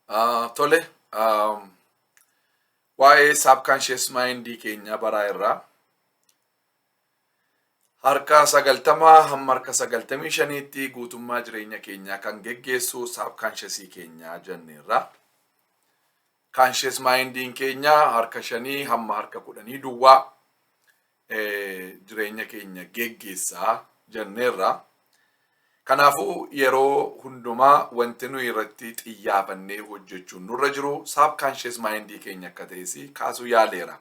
Tole, waa'ee subconscious mindii keenya baraa irraa harka 90 hamma harka 95tti guutummaa jireenya keenyaa kan geggeessu subconsciousii keenyaa jenneerra. Conscious mindiin keenya harka 5 hamma harka 10 duwwaa jireenya keenya geggeessaa jenneerra. Kanaafuu yeroo hundumaa wanti nuyi irratti xiyyaafannee hojjechuun nurra jiru subconscious mindii keenya akka ta'es kaasuu yaaleera.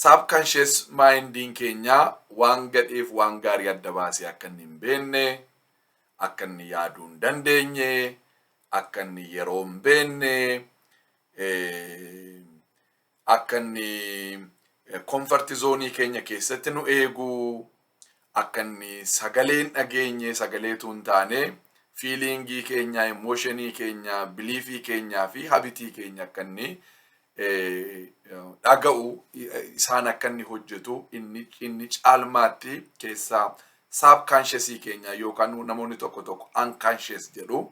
Subconscious mindiin keenya waan gadheef waan gaarii adda baasee akka inni hin beekne, akka inni yaaduu hin dandeenye, akka inni yeroo hin beekne, akka inni comfort zoneii keenya keessatti nu eegu, akka inni sagalee hin dhageenye, sagaleetu hin taane feelingii keenya, emotionii keenya, beliefii keenyaa fi habitii keenya akka inni dhaga'u, isaan akka inni hojjetu, inni caalmaatti keessaa subconsciousii keenya yookaan namoonni tokko tokko unconscious jedhu,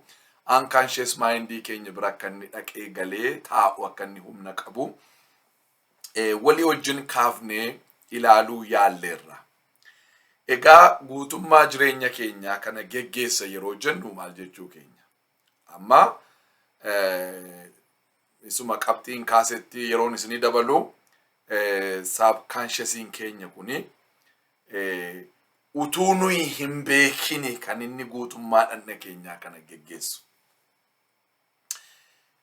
unconscious mindii keenya bira akka inni dhaqee galee taa'u, akka inni humna qabu walii wajjin kaafnee ilaaluu yaalleerra. Egaa guutummaa jireenya keenyaa kana geggeessa yeroo jennu maal jechuu keenya? Amma isuma qabxiin kaasetti yeroon isinii dabalu, subconsciousiin keenya kuni utuu nuyi hin beekini kan inni guutummaa dhagna keenyaa kana geggeessu.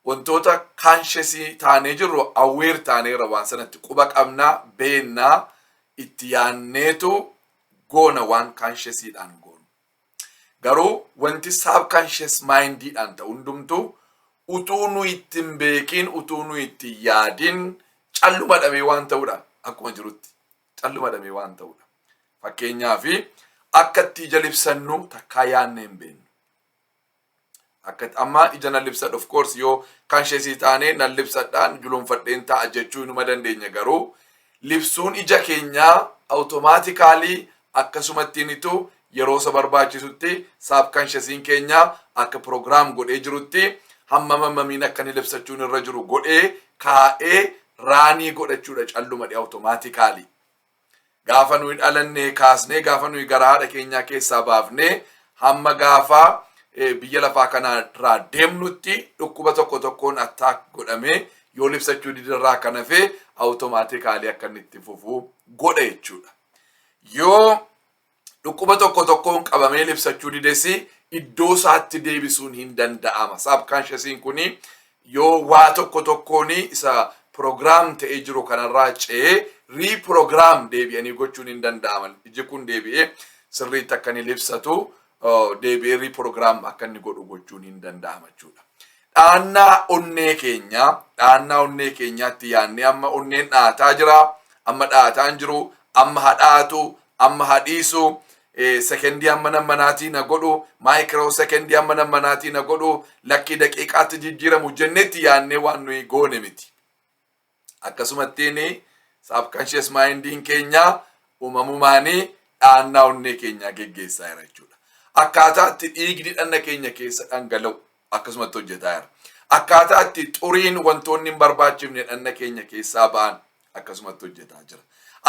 Wantoota consciousii taanee jirru, aware taaneerra, waan sanatti quba qabnaa, beennaa, itti yaanneetu goona waan consciousiidhaan goonu. Garuu wanti subconscious mindiidhaan ta'u hundumtuu utuu nu itti hin beekin, utuu nu itti yaadin, calluma dhamee waan ta'udha. Akkuma jirutti calluma dhamee waan ta'udha. Fakkeenyaaf, akka itti ija libsannu takkaa yaadnee hin beeknu. Akka amma ija nan libsadha, of course yoo consciousii taane nan libsadhaan guluunfadheen ta'a jechuu inuma dandeenya, garuu libsuun ija keenyaa automatically akkasumattiinitu yeroo isa barbaachisutti subconsciousiin keenya akka program godhee jirutti hammam hammamiin akka inni libsachuun irra jiru godhee kaa'ee runii godhachuudha calluma automatically. Gaafa nuyi dhalannee kaasnee, gaafa nuyi gara haadha keenyaa keessaa baafnee hamma gaafa biyya lafaa kanarraa deemnutti, dhukkuba tokko tokkoon attack godhamee yoo libsachuu didarraa kan hafe automatically akka inni itti fufuu godha jechuudha. Yoo dhukkuba tokko tokkoon qabamee libsachuu dides iddoo isaatti deebisuun hin danda'ama. Subconsciousiin kuni yoo waa tokko tokkoon isa program ta'ee jiru kanarraa ce'ee reprogram deebi'anii gochuun hin danda'ama. Iji kun deebi'ee sirriitti akka inni libsatu deebi'ee reprogram akka inni godhu gochuun hin danda'ama jechuudha. Dhaannaa onnee keenyaa, dhaannaa onnee keenyaatti yaadnee amma onneen dhaataa jira, amma dhaataa hin jiru, amma hadhaatu, amma hadhiisu, sekendii amma nammanaatii na godhu, micro secondii amma nammanaatii na godhu, lakkii daqiiqaatti jijjiiramu jennetti yaadnee waan nuyi goone miti. Akkasumattiin subconscious mindiin keenya uumamumaanii dhaannaa onnee keenyaa geggeessaa jira jechuudha. Akkaataa itti dhiigni dhanna keenya keessa dhangala'u akkasumatti hojjetaa jira. Akkaataa itti xuriin, wantoonni hin barbaachifne dhanna keenya keessaa ba'an akkasumatti hojjetaa jira.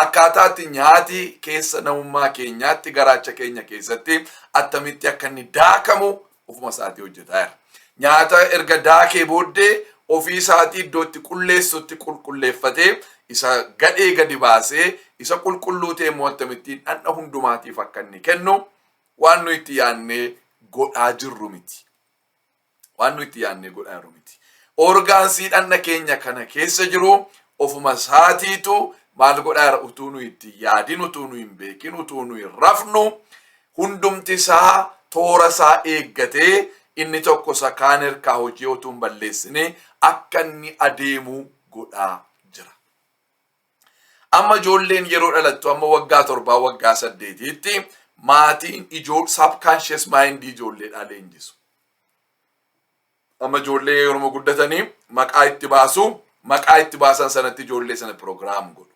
Akkaataa itti nyaati keessa namummaa keenyaatti, garaacha keenya keessatti attamitti akka inni daakamu ofuma isaatii hojjetaa jira. Nyaata erga daakee booddee ofii isaatii iddoo itti qulleessutti qulqulleeffatee isa gadhee gadi baasee, isa qulqulluu ta'e immoo akkamittiin dhandha hundumaatiif akka inni kennu waan nu itti yaadnee godhaa jirru miti. Waan nu itti yaadnee godhaa jirru miti. Organsii dhandha keenya kana keessa jiru ofuma isaatiitu maal godhaa jira? Utuu nu itti yaadin, utuu nu hin beekin, utuu nu hin rafnu, hundumti isaa toora isaa eeggatee inni tokko isa kaan hirkaa hojii utuu hin balleessine akka inni adeemu godhaa jira. Amma ijoolleen yeroo dhalattu amma waggaa 7, waggaa 8tti maatiin ijoo subconscious mind ijoolleedhaa leenjisu. Amma ijoollee yeroo guddatanii maqaa itti baasu, maqaa itti baasan sanatti ijoollee sana program godhu.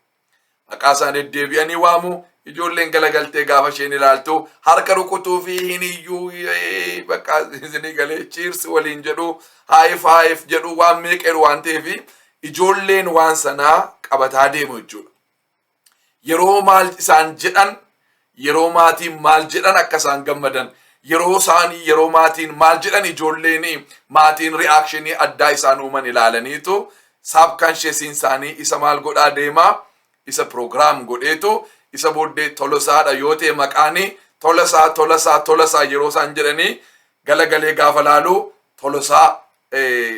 Maqaa isaan deddeebi'anii waamu, Ijoolleen galagaltee gaafa isheen ilaaltu harka rukutuu fi hin iyyuu, bakka isinii galee, cheers waliin jedhu, high five jedhu, waan meeqeeru waan ta'eef ijoolleen waan sanaa qabataa deemu jechuudha. Yeroo maal isaan jedhan, yeroo maatiin maal jedhan akka isaan gammadan, yeroo isaan, yeroo maatiin maal jedhan, ijoolleen maatiin reaction addaa isaan uuman ilaalaniitu subconsciousiin isaanii isa maal godhaa deemaa, isa program godheetu, isa booddee Tolosaadha yoo ta'e maqaanii, Tolosaa, Tolosaa, Tolosaa yeroo isaan jedhanii galagalee gaafa laalu Tolosaa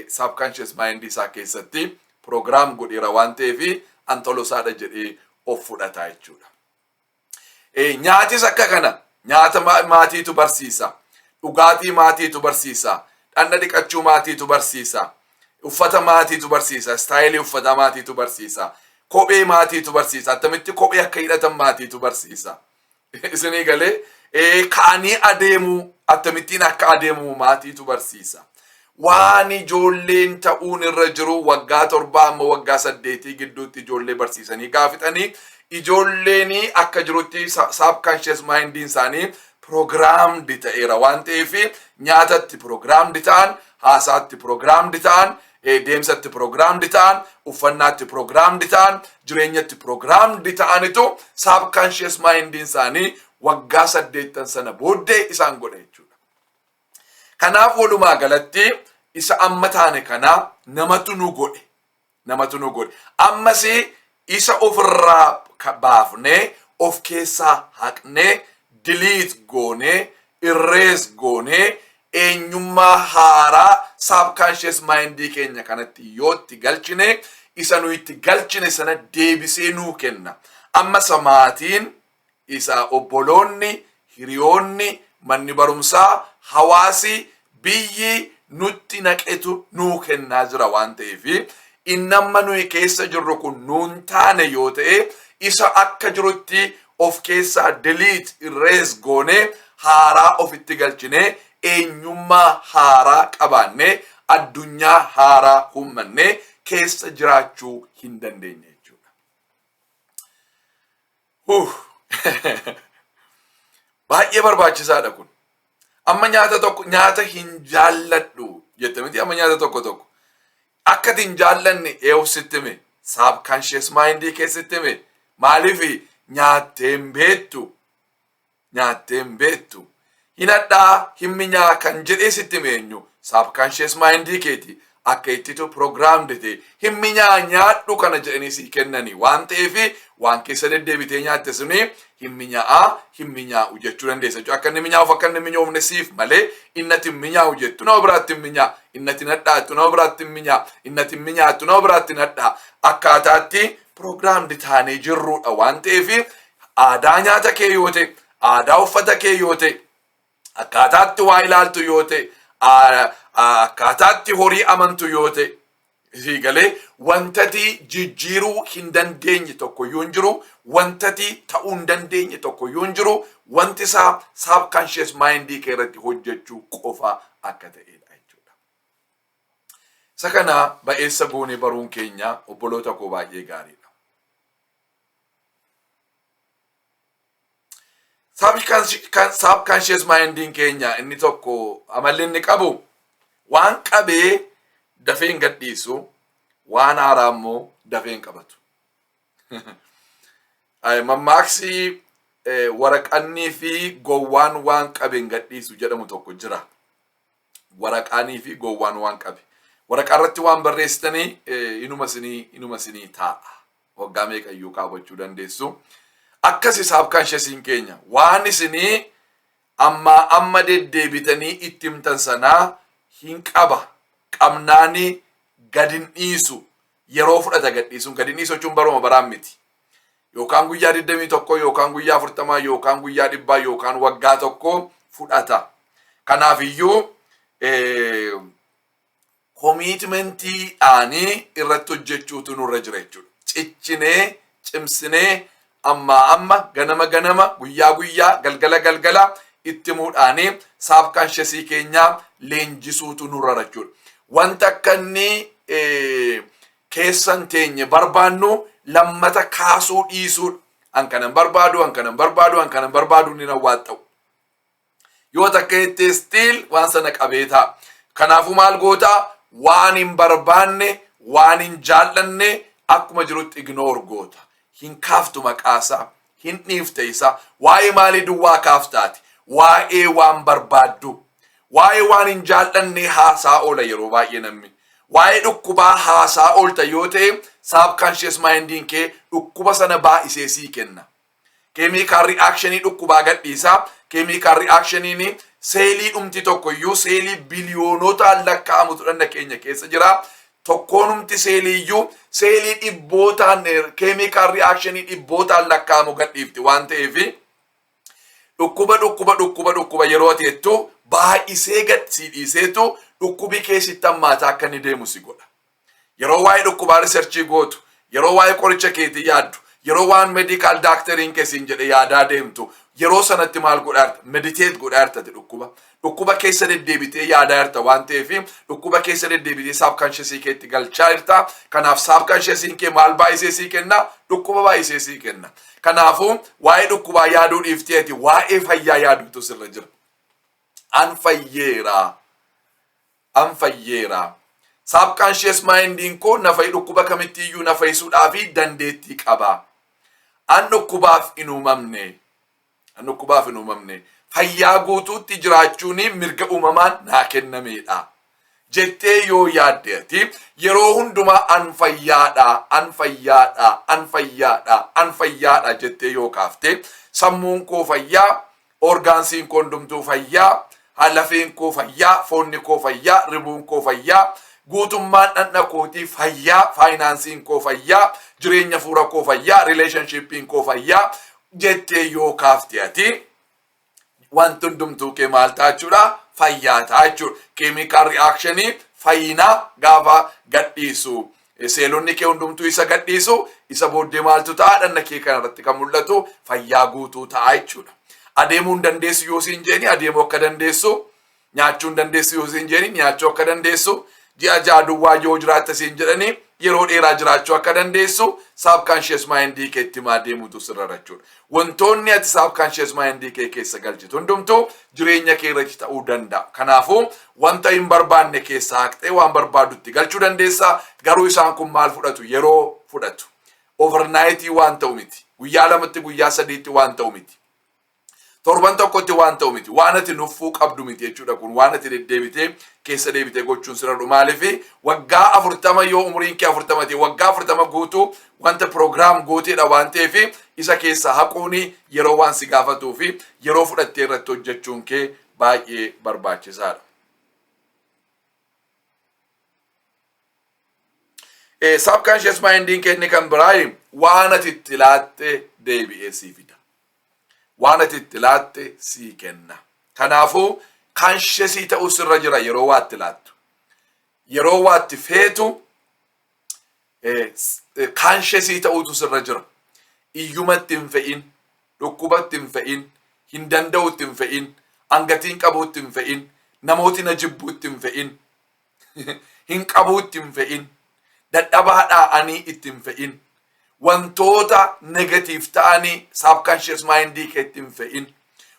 subconscious mind isaa keessatti program godheera waan ta'eef an Tolosaadha jedhee of fudhata jechuudha. Nyaatis akka kana, nyaata maatiitu barsiisa. Dhugaatii maatiitu barsiisa. Dhaqna dhiqachuu maatiitu barsiisa. Uffata maatiitu barsiisa. Style uffata maatiitu barsiisa. Kophee maatiitu barsiisa. Attamitti kophee akka hidhatan maatiitu barsiisa. Isinii galee, ka'anii adeemuu, akkamittiin akka adeemu maatiitu barsiisa. Waan ijoolleen ta'uun irra jiru waggaa 7 amma waggaa 8 gidduutti ijoollee barsiisanii gaafitanii, ijoolleen akka jirutti subconscious mindiin isaanii programmed ta'eera waan ta'eef nyaatatti programmed ta'an, haasaatti programmed ta'an, deemsatti programmed ta'an, uffannaatti programmed ta'an, jireenyatti programmed ta'anitu subconscious mindiin isaanii waggaa 8 sana booddee isaan godha jechuudha. Kanaaf walumaa galatti isa amma taane kana namatu nu godhe. Namatu nu godhe. Ammas isa ofirraa baafnee, of keessaa haqnee, delete goonee, erase goonee, eenyummaa haaraa subconscious mindii keenya kanatti yoo itti galchine, isa nu itti galchine sana deebisee nuu kenna. Amma isa maatiin, isa obboloonni, hiriyoonni, manni barumsaa, hawaasi, biyyi nutti naqetu nuu kennaa jira waan ta'eef, inni amma nuyi keessa jirru kun nuun taane yoo ta'e, isa akka jirutti of keessaa delete, erase goonee, haaraa ofitti galchinee, eenyummaa haaraa qabaannee, addunyaa haaraa uummannee keessa jiraachuu hin dandeenye jechuudha. Huh. Baay'ee barbaachisaadha kun. Amma nyaata tokko, nyaata hin jaalladhu jette miti? Amma nyaata tokko tokko. Akka ati hin jaallanne eewu sitti hime? Subconscious mindii keessatti hime. Maaliif? Nyaattee hin beektu. Nyaattee hin beektu. Hin hadhaa, hin minyaa kan jedhee sitti hime eenyu? Subconscious mindii keeti. Akka ittitu programmed ta'e, hin minyaa, nyaadhu kana jedhanii sii kennanii waan ta'eef, waan keessa deddeebitee nyaatte suni hin minyaa'aa, hin minyaa'u jechuu dandeessa jechuudha. Akka inni minyaa'uuf akka inni minyoofne siif malee, inni ati hin minyaa'u jettu nama biraatti hin minyaa, inni ati hadhaattu nama biraatti hin minyaa, inni ati hin minyaattu nama biraatti hin hadhaa. Akkaataatti programmed taanee jirrudha waan ta'eef, aadaa nyaata kee yoo ta'e, aadaa uffata kee yoo ta'e, akkaataatti waa ilaaltu yoo ta'e, akkaataatti horii amantu yoo ta'e, sii galee, wantati jijjiiruu hin dandeenye tokko iyyuu hin jiru, wantati ta'uu hin dandeenye tokko iyyuu hin jiru, wanti isaa subconscious mindii kee irratti hojjechuu qofa akka ta'edha jechuudha. Isa kana ba'eessa goonee baruun keenya, obboloota koo, baay'ee gaariidha. Subconscious mindiin keenya inni tokko amalli inni qabu, waan qabee dafee hin gadhiisu, waan haaraa immoo dafee hin qabatu. Mammaaksi "waraqannii fi gowwaan waan qabe hin gadhiisu" jedhamu tokko jira. Waraqaanii fi gowwaan waan qabe. Waraqaa irratti waan barreessitanii inuma isinii taa'a. Waggaa meeqayyuu kaawwachuu dandeessu. Akkas subconsciousiin keenya waan isinii ammaa amma deddeebitanii itti himtan sanaa hin qaba. Qabnaanii gad hin dhiisu. Yeroo fudhata gadhiisuun. Gad hin dhiisu jechuun baruma baraan miti. Yookaan guyyaa 21, yookaan guyyaa 40, yookaan guyyaa 100, yookaan waggaa 1 fudhata. Kanaafiyyuu commitmentiidhaanii irratti hojjechuutu nurra jira jechuudha. Ciccinee, cimsinee, ammaa amma, ganama ganama, guyyaa guyyaa, galgala galgala itti himuudhaanii subconsciousii keenyaa leenjisuutu nurra jechuudha. Wanta akka inni keessan teenye barbaannu lammata kaasuu dhiisuudha. An kanan barbaadu, an kanan barbaadu, an kanan barbaadu ni awwaaxxa'u. Yoo takka jettee still waan sana qabee ta'a. Kanaafuu maal gootaa? Waan hin barbaanne, waan hin jaallanne akkuma jirutti ignore goota. Hin kaaftu maqaasaa, hin dhiifte isaa. Waa'ee maalii duwwaa kaaftaati? Waa'ee waan barbaaddu. Waa'ee waan hin jaallanne haasaa oola yeroo baay'ee namni. Waa'ee dhukkubaa haasaa oolta yoo ta'e, subconscious mindiin kee dhukkuba sana baay'isee sii kenna. Chemical reactionii dhukkubaa gadhiisaa. Chemical reactioniin seelii dhumti tokko iyyuu, seelii biliyoonotaan lakkaa'amutu dhanna keenya keessa jira. Tokkoonumti seelii iyyuu seelii dhibbootaan chemical reactionii dhibbootaan lakkaa'amu gadhiifti waan ta'eef, dhukkuba, dhukkuba, dhukkuba, dhukkuba yeroo ati jettu baay'isee gad sii dhiiseetu dhukkubi keessitti hammaataa akka inni deemu si godha. Yeroo waa'ee dhukkubaa researchii gootu, yeroo waa'ee qoricha keetii yaaddu, yeroo waan medical doctoriin keessiin jedhe yaadaa deemtu, yeroo sanatti maal godhaa jirta? Meditate godhaa jirta ati dhukkuba. Dhukkuba keessa deddeebitee yaadaa jirta waan ta'eef, dhukkuba keessa deddeebitee subconsciousii keetti galchaa jirta. Kanaaf subconsciousiin kee maal baay'isee sii kenna? Dhukkuba baay'isee sii kenna. Kanaafuu waa'ee dhukkubaa yaaduu dhiiftee ati waa'ee fayyaa yaaduutu sirra jira. An fayyeera. An fayyeera. Subconscious mindiin koo na dhukkuba kamitti iyyuu na fayyisuudhaaf dandeettii qaba. An dhukkubaaf hin uumamne. An dhukkubaaf hin uumamne. Fayyaa guutuutti jiraachuun mirga uumamaan naa kennameedha. Jettee yoo yaadde, ati yeroo hundumaa an fayyaadha, an fayyaadha, an fayyaadha, an fayyaadha jettee yoo kaafte, sammuun koo fayyaa, organsiin koo hundumtuu fayyaa, lafeen koo fayyaa, foonni koo fayyaa, ribuun koo fayyaa, guutummaan dhandha kootii fayyaa, financeiin koo fayyaa, jireenya fuura koo fayyaa, relationshipiin koo fayyaa jettee yoo kaafte, ati wanti hundumtuu kee maal ta'a jechuudha? Fayyaa ta'a jechuudha. Chemical reactionii fayyinaa gaafa gadhiisu, seelonni kee hundumtuu isa gadhiisu, isa booddee maaltu ta'a? Dhanna kee kanarratti kan mul'atu fayyaa guutuu ta'a jechuudha. Adeemuu hin dandeessu yoo siin jeeni, adeemuu akka dandeessu, nyaachuu hin dandeessu yoo siin jeeni, nyaachuu akka dandeessu, ji'a 6 duwwaa yoo jiraatta siin jedhanii, yeroo dheeraa jiraachuu akka dandeessu subconscious mindii kee itti himaa deemutu sirra jechuudha. Wantoonni ati subconscious mindii kee keessa galchitu hundumtuu jireenya kee irratti ta'uu danda'a. Kanaafuu wanta hin barbaanne keessaa haqxee waan barbaadutti galchuu dandeessa. Garuu isaan kun maal fudhatu? Yeroo fudhatu. Overnightii waan ta'u miti. Guyyaa 2tti, guyyaa 3tti waan ta'u miti. Torban tokkotti waan ta'u miti. Waan ati nuffuu qabdu miti jechuudha kun, waan ati deddeebitee keessa deebitee gochuun sirra dhufu. Maaliif? Waggaa 40, yoo umuriin kee 40 ta'e, waggaa 40 guutuu wanta program gooteedha waan ta'eef, isa keessaa haquun yeroo waan si gaafatuu fi yeroo fudhattee irratti hojjechuun kee baay'ee barbaachisaadha. Subconscious mindiin kee inni kan biraa waan ati itti laatte deebi'ee sii fida. Waan ati itti laatte sii kenna. Kanaafuu consciousii ta'uu sirra jira yeroo waa itti laattu. Yeroo waa itti feetu consciousii ta'uutu sirra jira. Iyyumatti hin fe'in, dhukkubatti hin fe'in, hin danda'utti hin fe'in, hangatiin qabuutti hin fe'in, namooti na jibbuutti hin fe'in, hin qabuutti hin fe'in, dadhabaadhaa ani itti hin fe'in, wantoota negative ta'anii subconscious mindii keetti hin fe'in.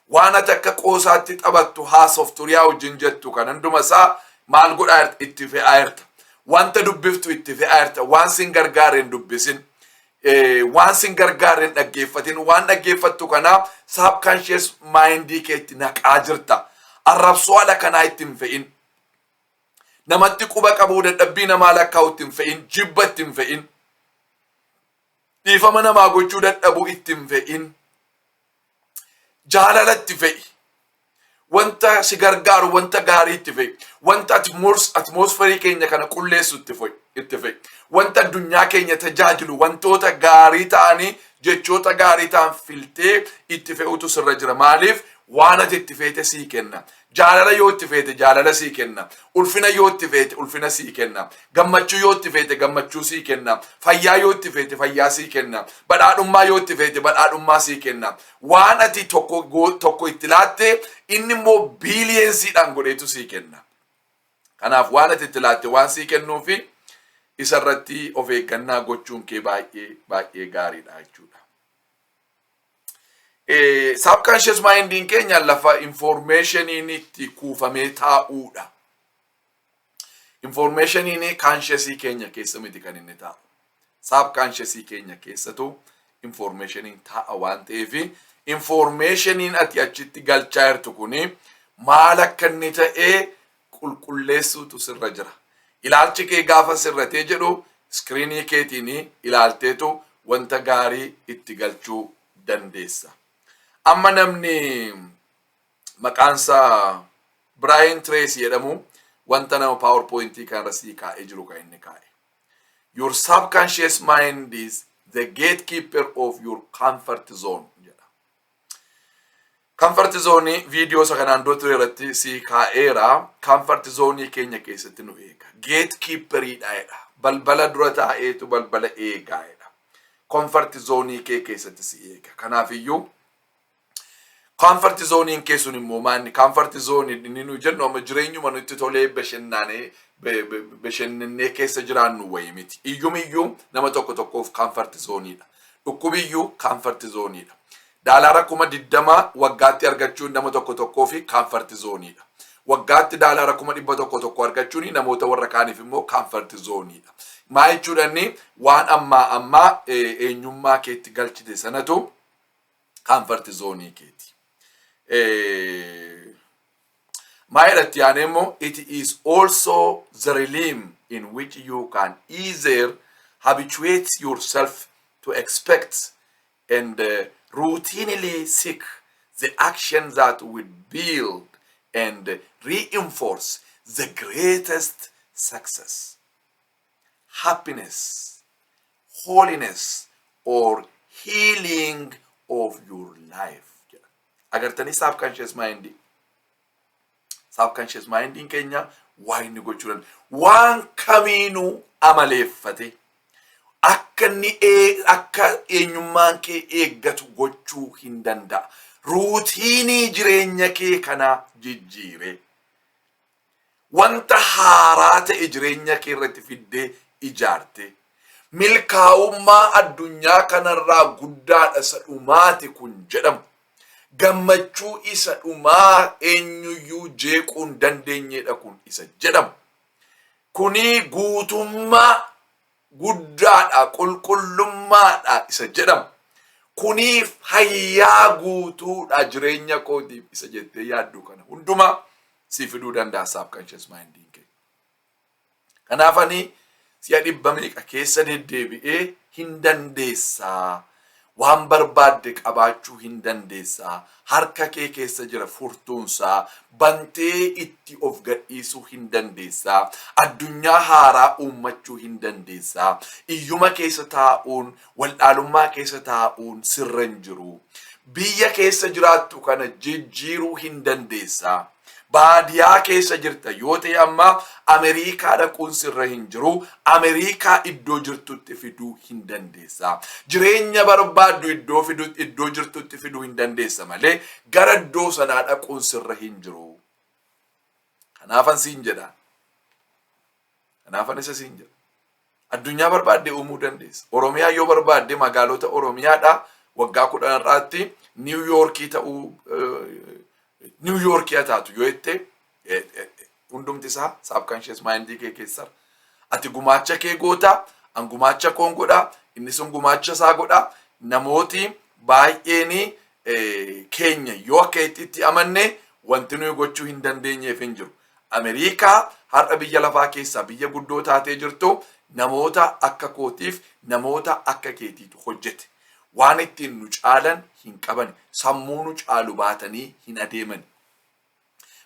Waan ati akka qoosaatti taphattu, haasoftu, riyaa wajjin jettu kan hunduma isaa maal godhaa jirta? Itti fe'aa jirta. Wanta dubbiftu itti fe'aa jirta. Waan sin gargaare hin dubbisin. Waan sin gargaare hin dhaggeeffatin. Waan dhaggeeffattu kanaa subconscious mindii keetti naqaa jirta. Arrabsoo ala kanaa itti hin fe'in. Namatti quba qabuu, dadhabbii namaa lakkaa'u itti hin fe'in. Jibba itti hin fe'in. Dhiifama namaa gochuu dadhabuu itti hin fe'in. Jaalala itti fe'i. Wanta si gargaaru, wanta gaarii itti fe'i. Wanta atmosphereii keenya kana qulleessu itti fe'i. Wanta addunyaa keenya tajaajilu, wantoota gaarii ta'anii, jechoota gaarii ta'an filtee itti fe'utu sirra jira. Maaliif? Waan ati itti feete sii kenna. Jaalala yoo itti feete, jaalala sii kenna. Ulfina yoo itti feete, ulfina sii kenna. Gammachuu yoo itti feete, gammachuu sii kenna. Fayyaa yoo itti feete, fayyaa sii kenna. Badhaadhummaa yoo itti feete, badhaadhummaa sii kenna. Waan ati tokko tokko itti laatte, inni immoo billionsiidhaan godheetu sii kenna. Kanaaf waan ati itti laatte waan sii kennuufi, isa irratti of eeggannaa gochuun kee baay'ee baay'ee gaariidha jechuudha. Subconscious mindiin keenya lafa informationiin itti kuufamee taa'uudha. Informationiin consciousii keenya keessa miti kan inni taa'u. Subconsciousii keenya keessatu informationiin taa'a waan ta'eef, informationiin ati achitti galchaa jirtu kuni maal akka inni ta'ee qulqulleessuutu sirra jira. Ilaalchi kee gaafa sirratee jedhu, screenii keetiin ilaalteetu wanta gaarii itti galchuu dandeessa. Amma namni maqaansaa Brian Tracy jedhamu wanta nama PowerPointii kanarra sii kaa'ee jiru kan inni kaa'e. "Your subconscious mind is the gatekeeper of your comfort zone" jedha. Comfort zone viidiyoo isa kanaan dura ture irratti sii kaa'eera. Comfort zone keenya keessatti nu eega. Gatekeeperiidha jedha. Balbala dura taa'eetu balbala eegaa jedha. Comfort zone kee keessatti si eega. Kanaafiyyuu comfort zoneiin kee sun immoo maanni? Comfort zone inni nu jennu amma jireenyuma nutti tolee bashannanee bashannannee keessa jiraannu wayii miti. Iyyumiyyuu nama tokko tokkoof comfort zoneiidha. Dhukkubiyyuu comfort zoneiidha. Daalaara 20,000 waggaatti argachuun nama tokko tokkoof comfort zoneiidha. Waggaatti daalaara 100,000 tokko argachuun namoota warra kaaniif immoo comfort zoneiidha. Maa jechuudhaan, waan ammaa ammaa eenyummaa keetti galchite sanatu comfort zoneii keeti. Maa jedhatti aanee immoo, "It is also the realm in which you can either habituate yourself to expect and routinely seek the action that will build and reinforce the greatest success, happiness, holiness or healing of your life." Agartanii, subconscious mind, subconscious mindiin keenya waa inni gochuu danda'u waan kamiinuu amaleeffate akka inni akka eenyummaan kee eeggatu gochuu hin danda'a. Routineii jireenya kee kanaa jijjiire, wanta haaraa ta'e jireenya kee irratti fiddee ijaarte, milkaa'ummaa addunyaa kanarraa guddaadha isa dhumaati kun jedhamu, gammachuu isa dhumaa eenyuyyuu jeequu hin dandeenyedha kun isa jedhamu, kuni guutummaa guddaadha, qulqullummaadha isa jedhamu, kuni fayyaa guutuudha jireenya kootiif isa jettee yaaddu kana hundumaa si fiduu danda'a subconscious mindiin kee. Kanaaf ani si'a dhibba meeqa keessa deddeebi'ee, hin dandeessaa. Waan barbaadde qabaachuu hin dandeessaa. Harka kee keessa jira furtuunsaa. Bantee itti of gadhiisuu hin dandeessaa. Addunyaa haaraa uummachuu hin dandeessaa. Iyyuma keessa taa'uun, waldhaalummaa keessa taa'uun sirra hin jiru. Biyya keessa jiraattu kana jijjiiruu hin dandeessaa. Baadiyaa keessa jirta yoo ta'e, amma Ameerikaa dhaquun sirra hin jiru. Ameerikaa iddoo jirtutti fiduu hin dandeessa. Jireenya barbaaddu iddoo fidu, iddoo jirtutti fiduu hin dandeessa malee gara iddoo sanaa dhaquun sirra hin jiru. Kanaafan siin jedha. Kanaafan isa siin jedha. Addunyaa barbaadde uumuu dandeessa. Oromiyaa yoo barbaadde, magaalota Oromiyaadha waggaa 10 irraatti New Yorkii ta'uu, New Yorkii haa taatu yoo jette, hundumti isaa subconscious mindii kee keessa. Ati gumaacha kee goota, an gumaacha koon godha, inni sun gumaacha isaa godha. Namooti baay'een keenya yoo akka itti amanne, wanti nuyi gochuu hin dandeenyeef hin jiru. Ameerikaa har'a biyya lafaa keessaa biyya guddoo taatee jirtu namoota akka kootiif namoota akka keetiitu hojjete. Waan ittiin nu caalan hin qaban, sammuu nu caalu baatanii hin adeeman.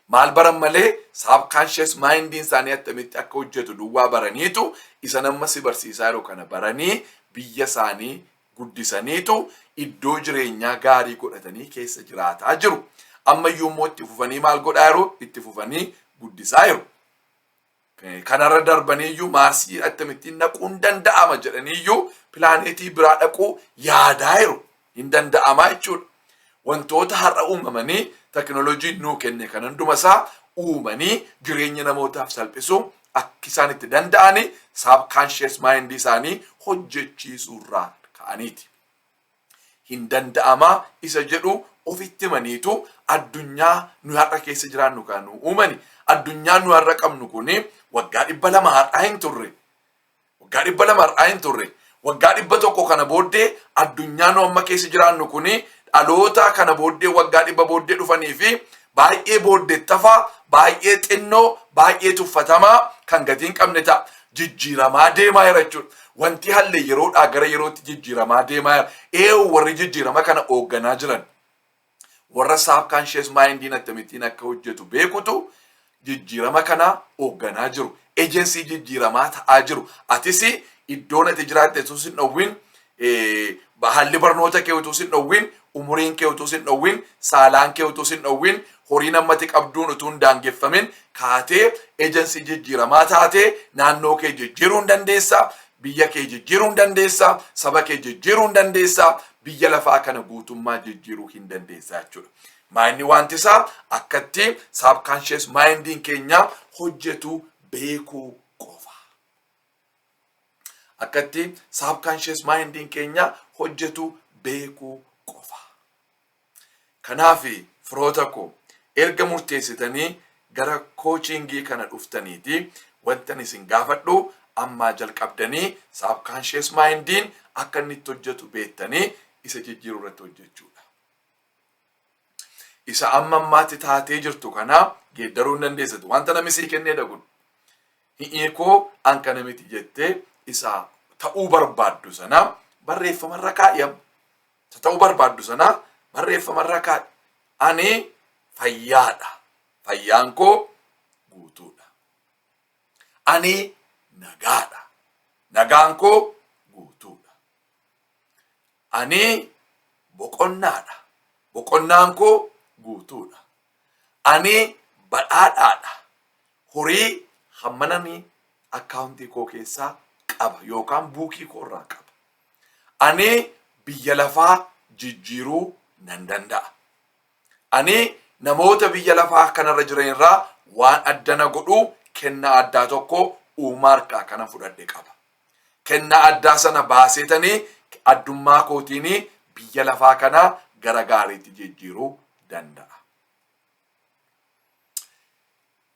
Maal baran malee, subconscious mindiin isaanii attamitti akka hojjetu duwwaa baraniitu, isa nama si barsiisaa yeroo kana baranii, biyya isaanii guddisaniitu iddoo jireenyaa gaarii godhatanii keessa jiraataa jiru. Ammayyuu immoo itti fufanii maal godhaa jiru? Itti fufanii guddisaa jiru. Kanarra darbaniiyyuu Maarsii akkamittiin dhaquun danda'ama jedhaniiyyuu pilaaneetii biraa dhaquu yaadaa jiru. Hin danda'amaa jechuudha. Wantoota har'a uumamanii teknooloojiin nuu kenne kan hunduma isaa uumanii jireenya namootaaf salphisuu akka isaan itti danda'ani subconscious mindii isaanii hojjechiisuurraa ka'aniiti. Hin danda'amaa isa jedhu ofitti himaniitu addunyaa nu har'a keessa jiraannu kan nu uumani. Addunyaan nu har'a qabnu kuni waggaa 200 har'aa hin turre. Waggaa 200 har'aa hin turre. Waggaa 100 kana booddee addunyaa nu amma keessa jiraannu kuni dhaloota kana booddee waggaa 100 booddee dhufanii fi baay'ee booddettafaa, baay'ee xinnoo, baay'ee tuffatamaa kan gatii hin qabne ta'a. Jijjiiramaa deemaa jira jechuudha. Wanti halle yeroodhaa gara yerootti jijjiiramaa deemaa jira. Eewu warri jijjiirama kana hoogganaa jiran? Warra subconscious mindiin akkamittiin akka hojjetu beekutu jijjiirama kana hoogganaa jiru. Agency jijjiiramaa ta'aa jiru. Atis iddoon ati jiraatte utuu sin dhowwin, haalli barnoota kee utuu sin dhowwin, umuriin kee utuu sin dhowwin, saalaan kee utuu sin dhowwin, horiin ammati qabduun utuu hin daangeffamin kaatee agency jijjiiramaa taatee naannoo kee jijjiiruu hin dandeessa, biyya kee jijjiiruu hin dandeessa, saba kee jijjiiruu hin dandeessa, biyya lafaa kana guutummaa jijjiiruu hin dandeessa jechuudha. Maayinni wanti isaa akkatti subconscious mindiin keenya hojjetu beekuu qofa. Akkatti subconscious mindiin keenya hojjetu beekuu qofa. Kanaaf firoota koo, erga murteessitanii gara coachingii kana dhuftaniiti, wantan isin gaafadhu, ammaa jalqabdanii subconscious mindiin akka inni itti hojjetu beektanii isa jijjiiruu irratti hojjechuudha. Isa amma ammaatti taatee jirtu kana geeddaruu hin dandeessatu. Wanta namni sii kenneedha kun. Hi'ii koo an kana miti jettee isa ta'uu barbaaddu sana barreeffamarra kaa'yam. Isa ta'uu barbaaddu sana barreeffamarra kaa'i. Ani fayyaadha. Fayyaan koo guutuudha. Ani nagaadha. Nagaan koo guutuudha. Ani boqonnaadha. Boqonnaan koo guutuudha. Ani badhaadhaadha. Horii hammanani akkaawuntii koo keessaa qaba yookaan buukii koo irraa qaba. Ani biyya lafaa jijjiiruu nan danda'a. Ani namoota biyya lafaa kanarra jiran irraa waan adda na godhu kennaa addaa tokko uumaa harkaa kana fudhadhe qaba. Kennaa addaa sana baaseetanii addummaa kootiin biyya lafaa kana gara gaariitti jijjiiruu danda'a.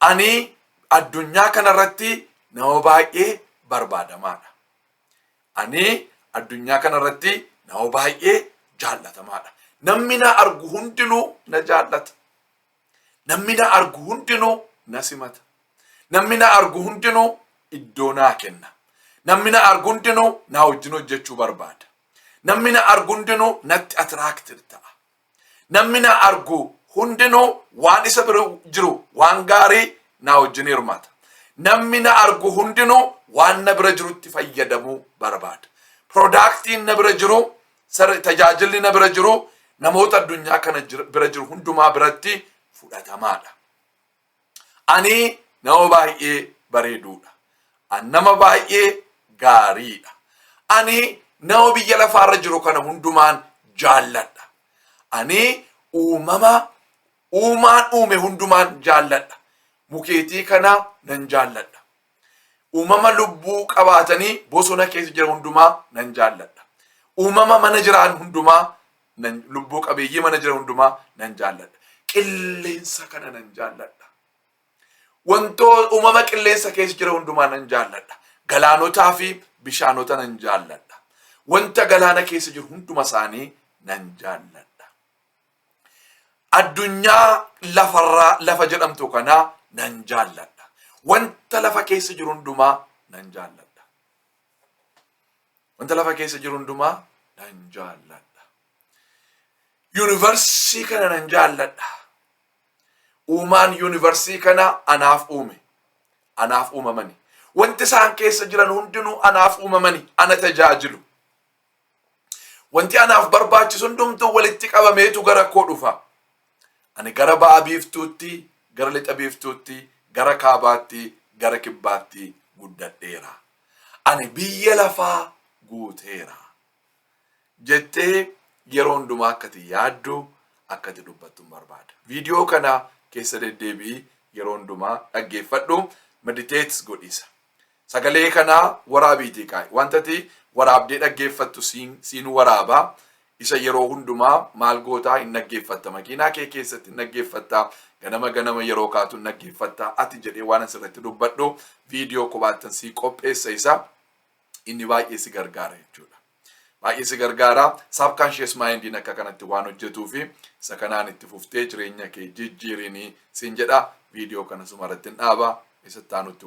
Ani addunyaa kanarratti nama baay'ee barbaadamaadha. Ani addunyaa kanarratti nama baay'ee jaallatamaadha. Namni na argu hundinuu na jaallata. Namni na argu hundinuu na simata. Namni na argu hundinuu iddoo naa kenna. Namni na argu hundinuu na wajjin hojjechuu barbaada. Namni na argu hundinuu natti attracted ta'a. Namni na argu hundinuu waan isa bira jiru waan gaarii na wajjin hirmaata. Namni na argu hundinuu waan na bira jirutti fayyadamuu barbaada. Productiin na bira jiru, tajaajilli na bira jiru namoota addunyaa kana bira jiru hundumaa biratti fudhatamaadha. Ani nama baay'ee bareeduudha. Ani nama baay'ee gaariidha. Ani nama biyya lafaarra jiru kana hundumaan jaalladha. Ani uumama uumaan uume hundumaan jaalladha. Mukeetii kana nan jaalladha. Uumama lubbuu qabaatanii bosona keessa jiran hundumaa nan jaalladha. Uumama mana jiraan hundumaa nan lubbuu qabeeyyii mana jiran hundumaa nan jaalladha. Qilleensa kana nan jaalladha. Wantoo uumama qilleensa keessa jiran hundumaa nan jaalladha. Galaanotaa fi bishaanota nan jaalladha. Wanta galaana keessa jiru hunduma isaanii nan jaalladha. Addunyaa lafarraa lafa jedhamtu kanaa nan jaalladha. Wanta lafa keessa jiru hundumaa nan jaalladha. Wanta lafa keessa jiru hundumaa nan jaalladha. Yuunivarsii kana nan jaalladha. Uumaan yuunivarsii kana anaaf uume. Anaaf uumamani. Wanti isaan keessa jiran hundinuu anaaf uumamani. Ana tajaajilu. Wanti anaaf barbaachisu hundumtuu walitti qabameetu gara koo dhufa. Ani gara ba'a biiftuutti, gara lixa biiftuutti, gara kaabaatti, gara kibbaatti guddadheera. Ani biyya lafaa guuteera. Jettee yeroo hundumaa akkati yaaddu, akkati dubbattu hin barbaada. Viidiyoo kana keessa deddeebi'i, yeroo hundumaa dhaggeeffadhu, meditate godhisa. Sagalee kana waraabiitii kaa'i. Wanta ati waraabdee dhaggeeffattu siin waraabaa. Isa yeroo hundumaa maal gootaa? Hin dhaggeeffatta. Makiinaa kee keessatti hin dhaggeeffatta. Ganama ganama yeroo kaatu hin dhaggeeffatta. Ati jedhee waan asirratti dubbadhu viidiyoo kophaattan sii qopheessa, isa inni baay'ee si gargaara jechuudha. Baay'ee si gargaara. Subconscious mindiin akka kanatti waan hojjetuu fi isa kanaan itti fuftee jireenya kee jijjiirinii siin jedha. Viidiyoo kana sumarratti hin dhaaba. Isa itti aanutti.